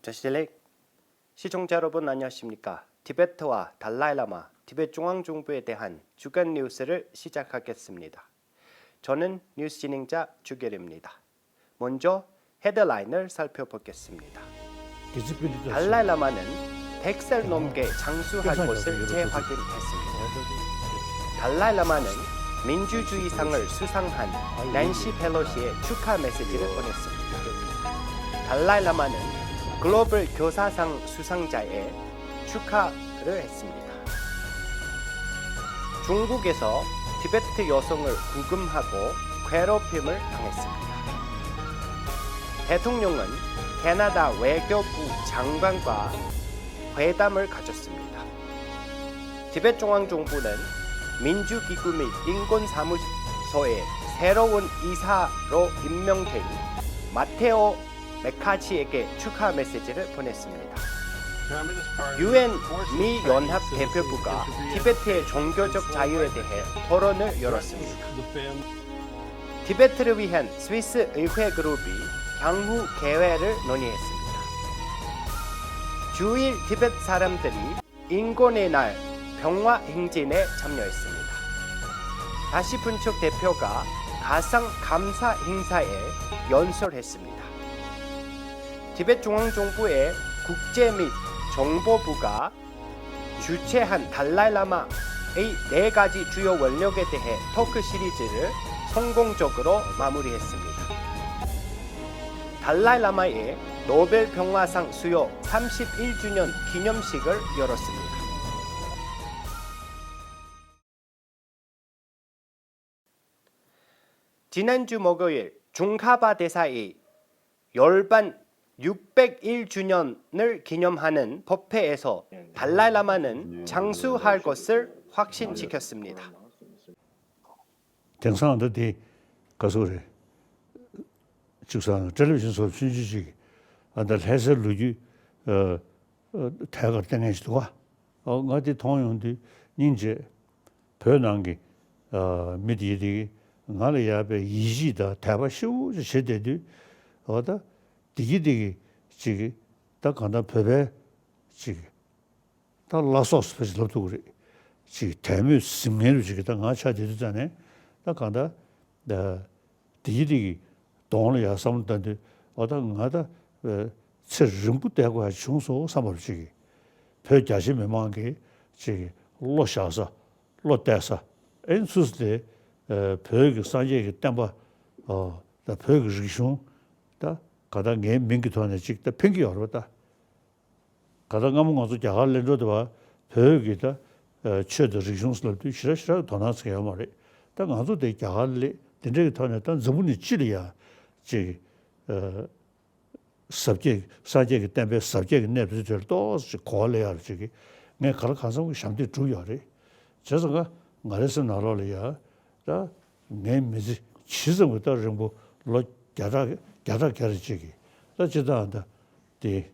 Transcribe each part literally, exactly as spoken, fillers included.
བཀྲ་ཤིས་བདེ་ལེགས། 시청자 여러분 안녕하십니까? 티베트와 달라이 라마, 티베트 중앙정부에 대한 주간 뉴스를 시작하겠습니다. 저는 뉴스 진행자 주결입니다. 먼저 헤드라인을 살펴보겠습니다. 달라이 라마는 백 살 넘게 장수할 것을 재확인했습니다. 달라이 라마는 민주주의상을 수상한 낸시 펠로시에 축하 메시지를 보냈습니다. 달라이 라마는 글로벌 교사상 수상자에 축하를 했습니다. 중국에서 티베트 여성을 구금하고 괴롭힘을 당했습니다. 대통령은 캐나다 외교부 장관과 회담을 가졌습니다. 티베트 중앙정부는 민주기구 및 인권사무소의 새로운 이사로 임명된 마테오 메카치에게 축하 메시지를 보냈습니다. 유엔 미 연합 대표부가 티베트의 종교적 자유에 대해 토론을 열었습니다. 티베트를 위한 스위스 의회 그룹이 향후 개회를 논의했습니다. 주일 티베트 사람들이 인권의 날 평화 행진에 참여했습니다. 다시 분축 대표가 가상 감사 행사에 연설했습니다. 티베트 중앙정부의 국제 및 정보부가 주최한 달라이 라마의 네 가지 주요 원력에 대해 토크 시리즈를 성공적으로 마무리했습니다. 달라이 라마의 노벨 평화상 수여 삼십일 주년 기념식을 열었습니다. 지난주 목요일 중카파 대사의 열반 육백일 주년을 기념하는 법회에서 달라이 라마는 장수할 것을 확신시켰습니다. དེང་སང་ད་དེ་ག་ཟེར་རེད། ཅིག་ས་ཊེ་ལི་བི་ཤན་སོགས་ཆུང་ཆུང་ཅིག་ཨ་ད་ལྷ་སའི་ལོ་རྒྱུས་ཨ་ཐད་ཀར་བསྟན་མཁན་ཞིག་འདུག་ག་ཨ་ང་དེ་མཐོང་ཡོང་དུས་སྙིང་རྗེ། བོད་ནང་གི་ཨ་མི་དེ་དེ་ང་ལ་ཡག་པའི་ཡིད་ཆེས་དང་དད་པ་ཞེ་པོ་ཅིག་བྱེད་བསྡད་དུས་ཨ་ད་དེ་གི་དེ་གི་ཅིག་ད་གང་ལྟར་བོད་པའི་ཅིག་ད་བླ་སྲོག་ཟེར་བ་ཞིག་ལབ་ཐུབ་ཀྱི་རེད། ཅིག་དད་མོས་ཟིན་མཁན་རུ་ཅིག་ད་ང་ཆ་དེ་དུས་ཙང་ནས་ད་གང་ལྟར་ད་དེ་གི་དེ་གི་གདོང་ལ་ཡར་བསམ་བློ་བཏང་དུས་ཨ་ད་ང་ད་ཚེ་རིང་པོ་བསྡད་དགོས་ཡ་བྱུང་སོང་བསམ་པ་རུ་ཅིག་བོད་རྒྱ་ཆེ་མི་མང་གི་ཅིག་བློ་བཞག་ས་བློ་གཏད་ས་ཨེ་ཚུལ་དེ་བོད་ཀྱི་སངས་རྒྱས་ཀྱི་བསྟན་པ་ད་བོད་ཀྱི་རིག་གཞུང་ད་ག་ད་ངའི་མིང་གི་ཐོག་ནས་ཅིག་ད་ཕན་གྱི་ཡོད་རེད་པ་ད། ག་ད་སྔ་མོ་ང་ཚོ་རྒྱ་གར་སླེབས་འགྲོ་དུས་བ་བོད་ཀྱི་ད་ཆོས་དང་རིག་གཞུང་ལབ་དུས་ཞེ་དྲག་ཞེ་དྲག་དོ་སྣང་བྱེད་ཡོད་མ་རེད། ད་ང་ཚོ་དེ་རྒྱ་གར་སླེབས་དེ་འདྲའི་གི་ཐོག་ནས་ད་འཛམ་བུ་གླིང་སྤྱི་ལ་ཡ་ཅིག་ཟབ་རྒྱས་སངས་རྒྱས་ཀྱི་བསྟན་པའི་ཟབ་རྒྱས་ཀྱི་གནས་ཚུལ་དེར་ཏོག་ཙམ་གོ་བ་ལེན་ཡག་ཅིག་གི་ངས་ག་ལ་གང་འཚམ་གྱི་ཞབས་འདེགས་བསྒྲུབས་ཡོད་རེད། བྱས་ཙང་ང་ང་རའི་སེམས་ནང་ལོགས་ལ་ཡ་ད་ངའི་མི་ཚེ་ཇི་ཙམ་གྱི་ད་རིང་པོ་ལོ་བརྒྱ་ཕྲག་བརྒྱ་ཕྲག་བརྒྱ་རེ་ཅིག་གི་ད་ཅི་ད་ད་དེ།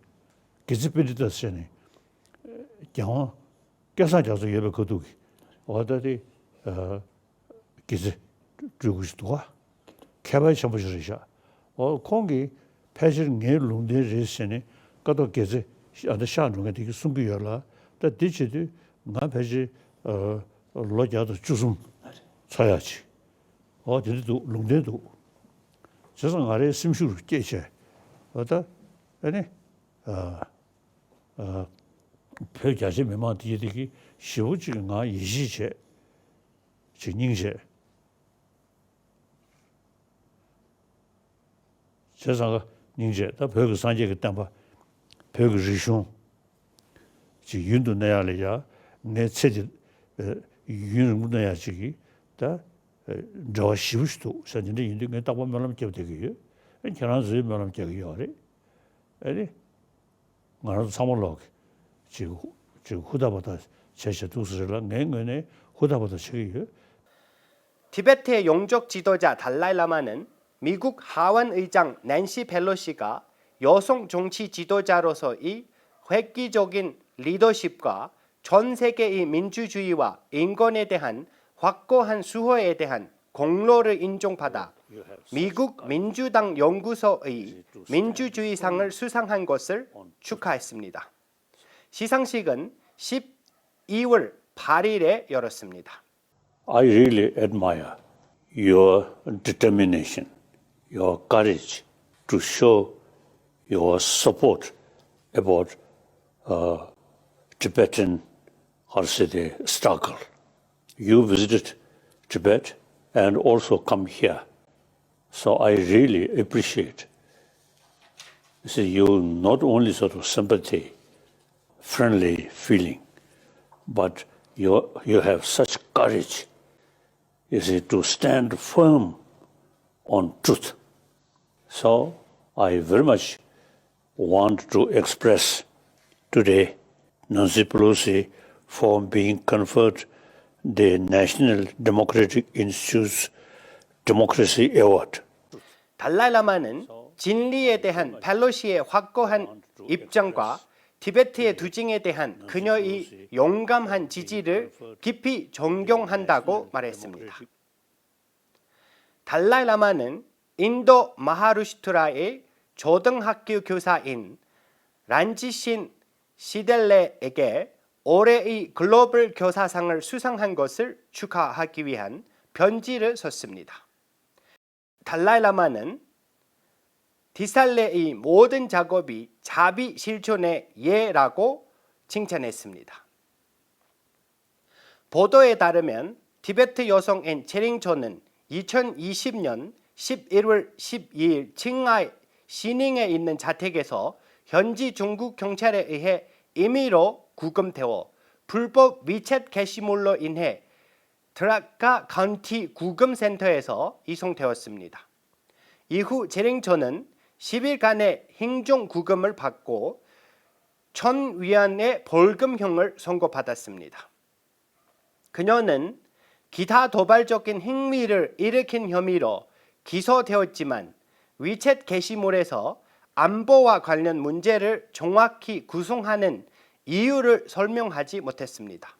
དགེ་ཚེ་པཎྜི་ཏ་ཟེར་ནས་རྒྱལ་དབང་སྐལ་བཟང་རྒྱ་མཚོ་ཡོད་པའི་ཁ་ཐུག་གི་འོ་ད་དེ་དགེ་ཚེ་སྤྲུལ་སྐུ་ཞིག་འདུག་ག་མཁས་པ་ཆེན་པོ་ཞིག་རེད་ཤག་འོ་ཁོང་གིས་ཕལ་ཆེར་ངའི་ལུང་བསྟན་རེད་ཟེར་ནས་ཀཿཐོག་དགེ་ཚེ་ཨ་ད་གཤེགས་འགྲོ་མཁན་དེ་གིས་གསུང་གི་ཡོད་ལ་ད་དེ་བྱེད་དུས་ང་ཕལ་ཆེར་ལོ་བརྒྱ་དང་བཅུ་གསུམ་འཚོ་ཡག་ཅིག་འོ་དེ་འདྲ་འདུག་ལུང་བསྟན་འདུག་བྱས་ཙང་ང་རའི་སེམས་ཤུགས་སྐྱེད་བྱས་འོ་ད་ཨ་ནི། བོད་རྒྱ་ཆེ་མི་མང་དེ་དེ་གི་ཞེ་པོ་ཅིག་ང་ཡིད་ཆེས་བྱས་ཅིག་སྙིང་རྗེ། བྱས་ཙང་ཀ་སྙིང་རྗེ་ད་བོད་ཀྱི་སངས་རྒྱས་ཀྱི་བསྟན་པ་བོད་ཀྱི་རིག་གཞུང་ཅིག་ཡུན་དུ་གནས་ཡག་ལ་ཡ་ངའི་ཚེ་འདི་ཡུན་རིང་པོ་གནས་ཡག་ཅིག་གི་ད་འབྲེལ་བ་ཞེ་པོ་ཞིག་འདུག་ཟེར་དེ་འདྲ་ཡིན་དུས་ངས་རྟག་པར་སྨོན་ལམ་རྒྱབ་བསྡད་ཀྱི་ཡོད། ཁྱེད་རང་ཚོས་སྨོན་ལམ་རྒྱག་གི་ཡོད་རེད། ཨ་ནི། ང་རང་ཚོ་ཚང་མ་ལོག་གི་ཅིག་ཅིག་ཧུར་ཐག་པ་ཐག་བྱས་བྱས་འདུག་ཟེར་རེད་ལ་ངའི་ངོས་ནས་ཧུར་ཐག་པ་ཐག་བྱེད་ཀྱི་ཡོད། 티베트의 영적 지도자 달라이 라마는 미국 하원 의장 낸시 펠로시가 여성 정치 지도자로서의 획기적인 리더십과 전 세계의 민주주의와 인권에 대한 확고한 수호에 대한 공로를 인정받아 미국 민주당 연구소의 민주주의상을 수상한 것을 축하했습니다. 시상식은 십이 월 팔 일에 열었습니다. I really admire your determination, your courage to show your support about uh, Tibetan, how to say, the struggle. You visited Tibet and also come here. So I really appreciate. You see, you not only sort of sympathy, friendly feeling, but you, you have such courage, you see, to stand firm on truth. So I very much want to express today Nancy Pelosi for being conferred the National Democratic Institute's Democracy Award. 달라이 라마는 진리에 대한 펠로시의 확고한 입장과 티베트의 투쟁에 대한 그녀의 용감한 지지를 깊이 존경한다고 말했습니다. 달라이 라마는 인도 마하루시트라의 초등학교 교사인 란지신 시델레에게 올해의 글로벌 교사상을 수상한 것을 축하하기 위한 편지를 썼습니다. 달라이 라마는 디살레의 모든 작업이 자비 실천의 예라고 칭찬했습니다. 보도에 따르면 티베트 여성인 체링초는 이천이십 년 십일월 십이일 칭하이 시寧에 있는 자택에서 현지 중국 경찰에 의해 임의로 구금되어 불법 위챗 게시물로 인해 드라카 카운티 구금센터에서 이송되었습니다. 이후 제링초는 십 일간의 행정 구금을 받고 천 위안의 벌금형을 선고받았습니다. 그녀는 기타 도발적인 행위를 일으킨 혐의로 기소되었지만 위챗 게시물에서 안보와 관련 문제를 정확히 구성하는 이유를 설명하지 못했습니다.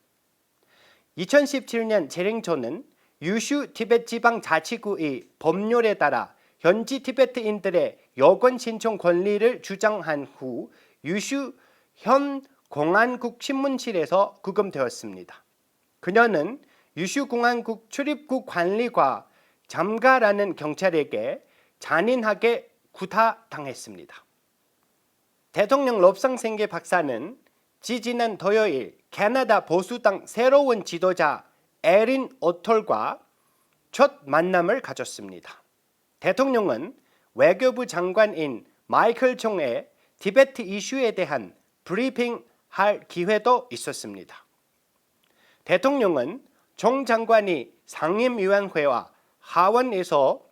이천십칠 년 제링초는 유슈 티베트 지방 자치구의 법률에 따라 현지 티베트인들의 여권 신청 권리를 주장한 후 유슈 현 공안국 신문실에서 구금되었습니다. 그녀는 유슈 공안국 출입국 관리과 잠가라는 경찰에게 잔인하게 구타당했습니다. 대통령 롭상생계 박사는 지지난 토요일 캐나다 보수당 새로운 지도자 에린 오톨과 첫 만남을 가졌습니다. 대통령은 외교부 장관인 마이클 총에 티베트 이슈에 대한 브리핑 할 기회도 있었습니다. 대통령은 총 장관이 상임위원회와 하원에서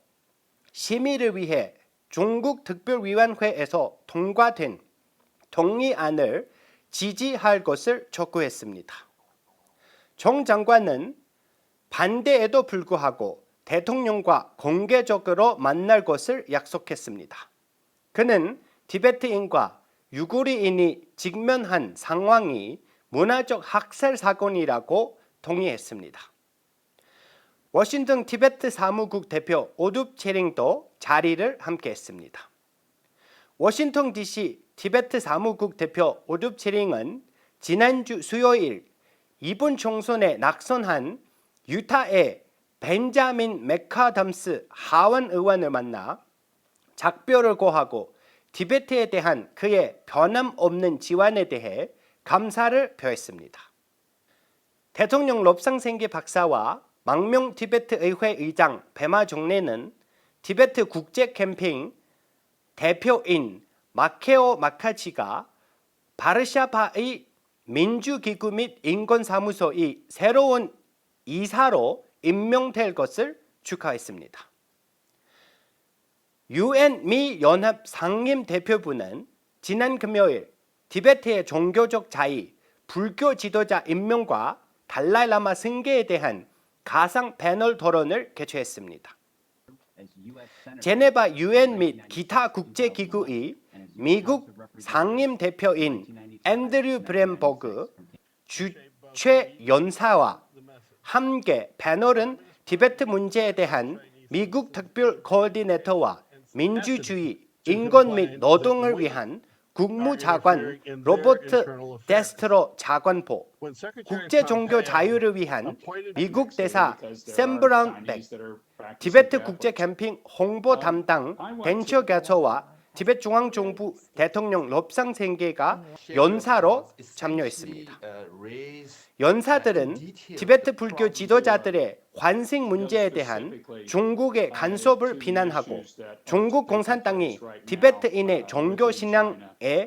심의를 위해 중국 특별위원회에서 통과된 동의안을 지지할 것을 촉구했습니다. 총 장관은 반대에도 불구하고 대통령과 공개적으로 만날 것을 약속했습니다. 그는 티베트인과 유구리인이 직면한 상황이 문화적 학살 사건이라고 동의했습니다. 워싱턴 티베트 사무국 대표 오둡 체링도 자리를 함께했습니다. 워싱턴 디씨 티베트 사무국 대표 오둡 체링은 지난주 수요일 이번 총선에 낙선한 유타의 벤자민 메카담스 하원 의원을 만나 작별을 고하고 티베트에 대한 그의 변함없는 지원에 대해 감사를 표했습니다. 대통령 롭상생계 박사와 망명 티베트 의회 의장 베마 종네는 티베트 국제 캠페인 대표인 마케오 마카치가 바르샤바의 민주기구 및 인권사무소의 새로운 이사로 임명될 것을 축하했습니다. 유엔 미 연합 상임 대표부는 지난 금요일 티베트의 종교적 자유, 불교 지도자 임명과 달라이 라마 승계에 대한 가상 패널 토론을 개최했습니다. 제네바 유엔 및 기타 국제기구의 미국 상임 대표인 앤드류 브렘버그 주최 연사와 함께 패널은 티베트 문제에 대한 མི་གུག་ཐུག་པིལ་ཁོ་ཨོར་ཌི་ནེ་ཊར་བ་མིན་ཇུ་ཅུའི་ཨིན་གོན་མིད་ལོ་ཏོ་ངར་བི་ཧན་གུག་མུ་ཆ་གོན་རོ་བོ་ཐི་ཏེས་ཐི་རོ་ཆ་གོན་པོ། གུག་ཅེ་ཆོང་གྱོ་ཆ་ཡུ་རི་བི་ཧན་མི་གུག་ཏེ་ས་སེམ་བུ་རང་བེག་ཐི་བེད་ཐི་གུག་ཅེ་ཁེམ་ཕིང་ཧོང་པོ་ཐམ་དང་ཐེན་ཆོ་རྒྱ་ཚོ་བ་ཐི་བེད་ཅུང་ཨང་ཅུང་པུ་ཏེ་ཐོང་ཉོང་ལོབ་སང་ཚེང་གེ་ཀ་ཡོན་ས་རོ་ཆམ་ཉོ་ཡི་སི་མི་ད། ཡོན་ས་ཏི་རིན་ཐི་བེད་ཐི་ཕུལ་གྱོ་ཇི་དོ་ཅ་ཏི་རེ་ཧོན་སིང་མུན་ཅེ་ཏེ་ཧན་ཅུང་གུག་གི་ཁན་སོ་བུར་ཕི་ནན་ཧ་གོ། ཅུང་གུག་གོང་སན་ཏང་ངི་ཐི་བེད་ཐི་ཨིན་ནེ་ཆོང་གྱོ་ཤིན་ནང་ཨེ་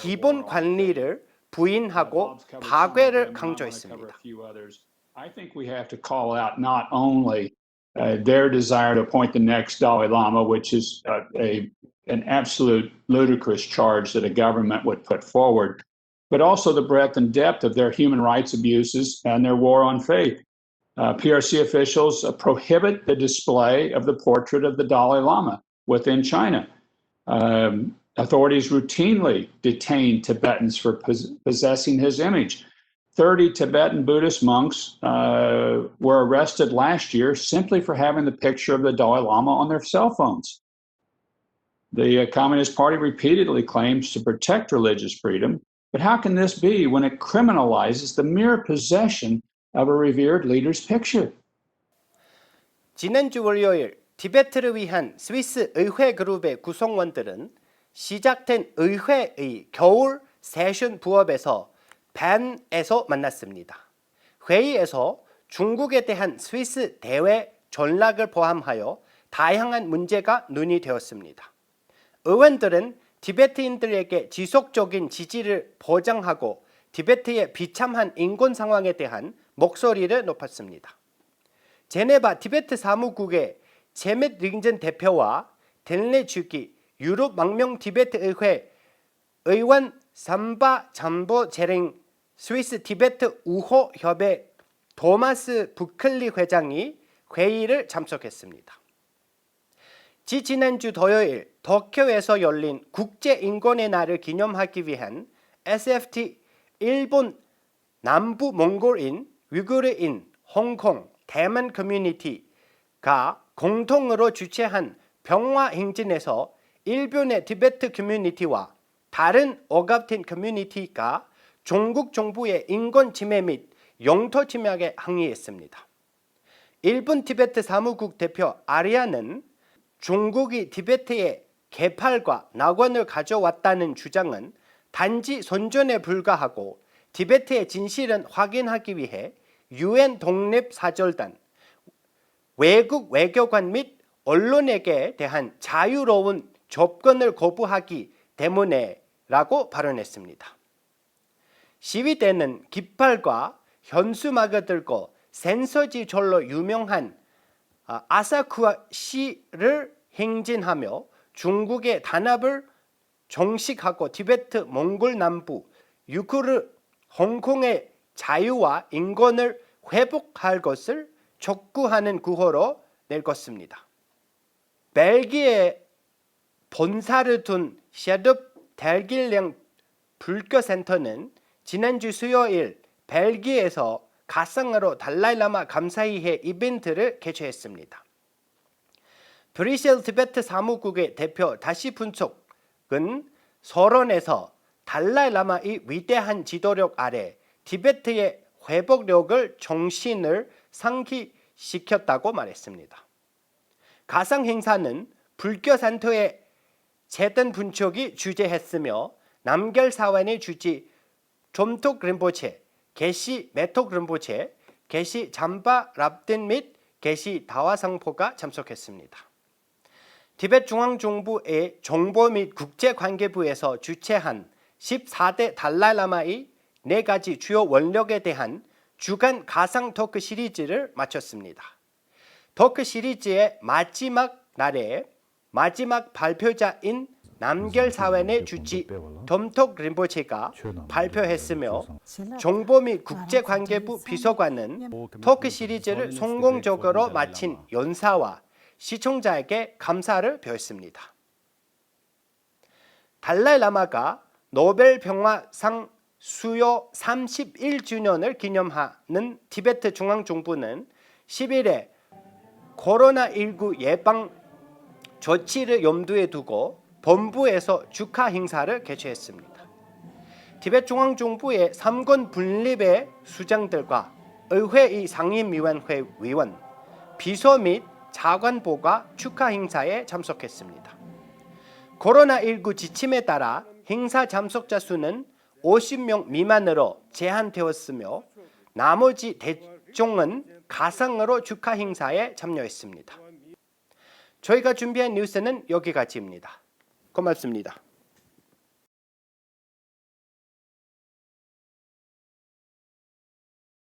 གི་བོན་ཁོན་ལི་རིར་བུ་ཡིན་ཧ་གོ་ཕ་གོའི་རིར་ཁང་ཅོ་ཡི་སི་མི་ད། I think we have to call out not only uh, their desire to appoint the next Dalai Lama, which is uh, a an absolute ludicrous charge that a government would put forward, but also the breadth and depth of their human rights abuses and their war on faith. Uh, P R C officials uh, prohibit the display of the portrait of the Dalai Lama within China. Um, authorities routinely detain Tibetans for pos- possessing his image. Thirty Tibetan Buddhist monks uh, were arrested last year simply for having the picture of the Dalai Lama on their cell phones. The uh, Communist Party repeatedly claims to protect religious freedom, but how can this be when it criminalizes the mere possession of a revered leader's picture? ཇི་ནན་ཇུ་ཝར་ཡོ་ཡིར་ཐི་བེད་ཐི་རི་བི་ཧན་སུའི་སི་ཨུའི་ཧུའེ་གུ་རུ་བའི་ཀུ་སོང་ཝན་ཏི་རིན་ཞི་ཇག་ཐེན་ཨུའི་ཧུའེ་ཨི་ཁྱོ་ཨུར་སེ་ཤོན་ཕུ་བ་བེ་སོ་ཕན་ཨེ་སོ་མན་ན་སིམ་ནི་ད། ཧུའེ་ཨི་ཨེ་སོ་ཅུང་གུ་གེ་ཏེ་ཧན་སུའི་སི་ཏེ་བའི་ཆོན་ལ་གར་ཕོ་ཧམ་ཧ་ཡོ་ཐ་ཡང་ཨན་མུན་ཇེ་ཀ་ནུ་ནི་ཐེ་ཡོ་སིམ་ནི་ད། ཨུ་ཝན་ཏི་རིན་ཐི་བེད་ཐི་ཨིན་ཏི་རེ་ཀེ་ཇི་སོག་ཅོ་གིན་ཆི་ཅི་རི་ཕོ་ཅང་ཧ་གོ་ཐི་བེད་ཐི་ཡེ་ཕི་ཆམ་ཧན་ཨིན་གོན་སང་བ་ངེ་ཏེ་ཧན་མོག་སོ་རི་རི་ནོ་ཕ་སིམ་ནི་ད། ཇེ་ནེ་བ་ཐི་བེད་ཐི་ས་མུ་གུ་གེ་ཆེ་མེད་རིག་འཛིན་ཐེ་ཕེ་བ་ཐེན་ལེ་ཆུ་ཀི་ཡུ་རོབ་མང་མྱོང་ཐི་བེད་ཐི་ཨུའི་ཧུའེ་ཨུའི་ཝན་སམ་པ་ཆམ་པོ་ཆེ་རིང་སུའི་སི་ཐི་བེད་ཐི་ཨུ་ཧོ་ཧྱོ་བེ་ཐོ་མ་སི་ཕུ་ཁིལ་ལི་ཧུའེ་ཅང་ངི་ཧུའེ་ཡི་རི་ཆམ་སོ་ཁེ་སིམ་ནི་ད། ཅི་ཅི་ནན་ཅུ་ཐོ་ཡོ་ཨིར་ཐོ་ཁྱོ་ཨེ་སོ་ཡོར་ལིན་གུག་ཅེ་ཨིན་གོ་ནེ་ན་རི་ཁི་ཉོམ་ཧ་ཀི་བི་ཧན་ཨེས་ཨེཕ་ཐི་ཨིལ་པུན་ནམ་བུ་མོང་གོལ་ཨིན་ཝི་གུ་རི་ཨིན་ཧོང་ཁོང་ཐེ་མན་ཁོ་མུ་ནི་ཐི་ཀ་གོང་ཐོང་ངི་རོ་ཆུ་ཆེ་ཧན་ཕྱོང་བ་ཧིང་ཅི་ནེ་སོ་ཨིལ་པུན་ནེ་ཐི་བེད་ཐི་ཁོ་མུ་ནི་ཐི་བ་ཐ་རིན་ཨོ་གབ་ཐིན་ཁོ་མུ་ནི་ཐི་ཀ་ཅུང་གུག་ཅུང་པུ་ཡེ་ཨིན་གོན་ཆི་མེ་མིད་ཡོང་ཐོ་ཆི་མེ་གེ་ཧང་ཡེ་སིམ་ནི་ད། ཨིལ་པུན་ཐི་བེད་ཐི་ས་མུ་གུག་ཐེ་ཕྱོ་ཨར་ཡ་ནན་ཅུང་གུག་གི་ཐི་བེད་ཐི་ཡེ་ཁེ་ཕལ་ཀ་ནག་བ་ནུ་ཁ་ཅོ་བ་ཏ་ནན་ཆུ་ཅང་ངན་ཐན་ཅི་སོན་ཅོ་ནེ་ཕུལ་ཀ་ཧ་གོ་ཐི་བེད་ཐི་ཡེ་ཅིན་ཤི་རན་ཧ་གིན་ཧ་ཀི་བི་ཧེ་ཡུ་ཨེན་ཐོང་ནེབ་ས་ཅོལ་ཏན་ཝེ་གུག་ཝེ་ཀྱོ་ཀན་མིད་ཨོལ་ལོ་ནེ་ཀེ་ཏེ་ཧན་ཆ་ཡུ་རོ་ཝུན་ཆོབ་ཀོ་ནར་ཁོ་པུ་ཧ་ཀི་ཏེ་མུ་ནེ་ར་ཀོ་ཕ་རོ་ནེ་སིམ་ནི་ད། ཞི་བི་ཏེ་ནན་གིབ་པལ་ཀ་ཧྱོན་སུ་མ་ག་ཏིར་ཀོ་སེན་སོ་ཅི་ཆོལ་ལོ་ཡུ་མྱོང་ཧན་ཨ་ས་ཁུ་ཤི་རིར་ཧིང་ཅིན་ཧ་མྱོ་ཅུང་གུ་གེ་ཐ་ན་བིར་ཆོང་ཤིག་ཧ་ཀོ་ཐི་བེད་ཐི་མོང་གུལ་ནམ་པུ་ཡུ་ཁུ་རི་ཧོང་ཁོང་ངེ་ཆ་ཡུ་བ་ཨིན་གོ་ནར་ཧུའེ་པོག་ཧལ་གོ་སིར་ཆོག་གུ་ཧ་ནན་གུ་ཧོ་རོ་ནེར་གོ་སིམ་ནི་ད། བེལ་གི་ཡེ་ཕོན་ས་རི་ཐུན་ཤེ་དུབ་ཐལ་གིལ་ལེང་ཕུལ་ཀོ་སན་ཐོ་ནན་ཅི་ནན་ཇུ་སུ་ཡོ་ཨིལ་བེལ་གི་ཡེ་སོ་ཁ་སང་ང་རོ་ཐལ་ལའི་བླ་མ་ཁམ་ས་ཡི་ཧེ་ཨི་བིན་ཐི་རི་ཁེ་ཆོ་ཡེ་སིམ་ནི་ད། བྷི་རི་ཤེལ་ཐི་བེད་ཐི་ས་མུ་གུ་གེ་ཐེ་ཕྱོ་ཐ་ཤི་ཕུན་ཚོགས་གིན་སོ་རོ་ནེ་སོ་ཐལ་ལའི་བླ་མ་ཨི་བི་ཏེ་ཧན་ཅི་ཏོ་རོག་ཨ་རེ་ཐི་བེད་ཐི་ཡེ་ཧུའེ་པོག་རོ་གལ་ཆོང་ཤི་ནུར་སང་ཁི་ཤི་ཁྱོད་ད་གོ་མ་རེ་སིམ་ནི་ད། ཁ་སང་ཧིང་ས་ནན་ཕུལ་ཀྱོ་སན་ཐོ་ཡེ་ཆེ་ཏན་ཕུན་ཆོ་གི་ཆུ་ཅེ་ཧེ་སིམ་ཡོ་ནམ་གེལ་ས་བ་ནེ་ཆུ་ཅི་ཁྲོམ་ཐོག་རིན་པོ་ཆེ་ཁེ་ཤི་མེ་ཐོག་རིན་པོ་ཆེ་ཁེ་ཤི་ཆམ་པ་རབ་བརྟན་མིད་ཁེ་ཤི་ཐ་བ་སང་ཕོ་ཀ་ཆམ་སོ་ཁེ་སིམ་ནི་ད། ཐི་བེད་ཅུང་ཨང་ཅུང་པུ་ཨེ་ཅོང་པོ་མིད་གུག་ཅེ་ཁོན་གེ་པུ་ཨེ་སོ་ཆུ་ཆེ་ཧན་ཤིབ་ས་ཏེ་ཐལ་ལའི་བླ་མ་ཨི་ནེ་ཀ་ཅི་ཆུ་ཡོ་ཝོན་ལོ་གེ་ཏེ་ཧན་ཅུ་ཀན་ཁ་སང་ཐོ་ཁི་ཤི་རི་ཅི་རིར་མ་ཆོ་སིམ་ནི་ད། ཐོ་ཁི་ཤི་རི་ཅེ་མ་ཅི་མག་ན་རེ། མ་ཅི་མག་ཕལ་ཕྱོ་ཅ་ཨིན་ནམ་གེལ་ས་བ་ནེ་ཆུ་ཅི་ཁྲོམ་ཐོག་རིན་པོ་ཆེ་ཀ་ཕལ་ཕྱོ་ཧེ་སིམ་ཡོ། ཅོང་པོ་མི་གུག་ཅེ་ཁོན་གེ་པུ་ཕི་སོ་ཀ་ནན་ཐོ་ཁི་ཤི་རི་ཅེ་རི་སོང་གོང་ཅོ་ཀ་རོ་མ་ཆིན་ཡོན་ས་བ་ཤི་ཆོང་ཅ་ཀེ་ཁམ་ས་རི་ཕྱོ་སིམ་ནི་ད། ཐལ་ལའི་བླ་མ་ཀ་ནོ་བེལ་ཕྱོང་བ་སང་སུ་ཡོ་སམ་ཤིབ་ཨིལ་ཅུ་ཉོ་ནར་ཁི་ཉོམ་ཧ་ནན་ཐི་བེད་ཐི་ཅུང་ཨང་ཅུང་པུ་ནན་ཤི་བི་རེ་ 코로나 일구 예방 조치를 염두에 두고 본부에서 축하 행사를 개최했습니다. 티베트 중앙정부의 삼권 분립의 수장들과 의회의 상임위원회 위원, 비서 및 차관보가 축하 행사에 참석했습니다. 코로나 일구 지침에 따라 행사 참석자 수는 오십 명 미만으로 제한되었으며 나머지 대중은 가상으로 축하 행사에 참여했습니다. 저희가 준비한 뉴스는 여기까지입니다. 고맙습니다.